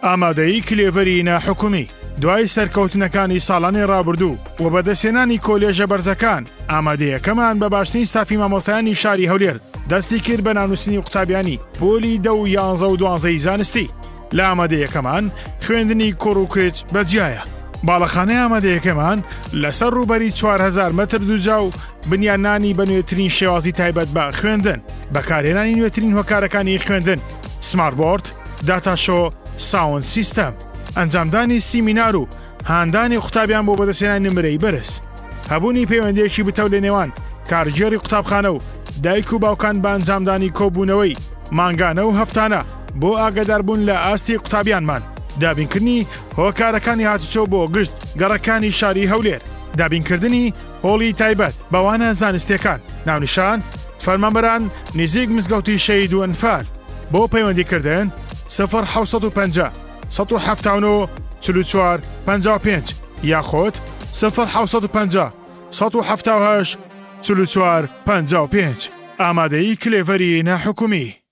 ئامادەیی کلێڤەری ناحکومی دوای سەرکەوتنەکانی ساڵانی ڕابردوو و بەدەستهێنانی کۆلێژە بەرزەکان، ئامادەیەکەمان بە باشترین ستافی مامۆستایانی شاری هەولێر دەستی کرد بە ناونووسینی قوتابیانی پۆلی دە و یانزە و دوانزەی زانستی. لە ئامادەیەکەمان خوێندنی کوڕ و کچ بە جیایە. باڵەخانەی ئامادەیەکەمان لەسەر ڕووبەری 4000 مەتر دووجا و بنیاننانی بە نوێترین شێوازی تایبەت بە خوێندن، بەکارهێنانی نوێترین هۆکارەکانی خوێندن، smart board، data show، sound system، ئەنجامدانی سیمینار و هاندانی قوتابیان بۆ بەدەستهێنانی نمرەی بەرز. هەبوونی پەیوەندییەکی بتەو لە نێوان کارگێڕی قوتابخانە و دایک و باوکان بە ئەنجامدانی کۆبوونەوەی مانگانە و هەفتانە بۆ ئاگاداربوون لە ئاستی قوتابیانمان. دابینکردنی هۆکارەکانی هاتوچۆ بۆ گشت گەڕەکانی شاری هەولێر. دابینکردنی هۆڵی تایبەت بە وانە زانستیەکان. ناونیشان، فەرمانبەران نزیک مزگەوتی شەهید و ئەنفال. بۆ پەیوەندی کردن، سفر 750 179 44 55 یاخود سفر 750 178 44 55. ئامادەیی کلێڤەری ناحکومی.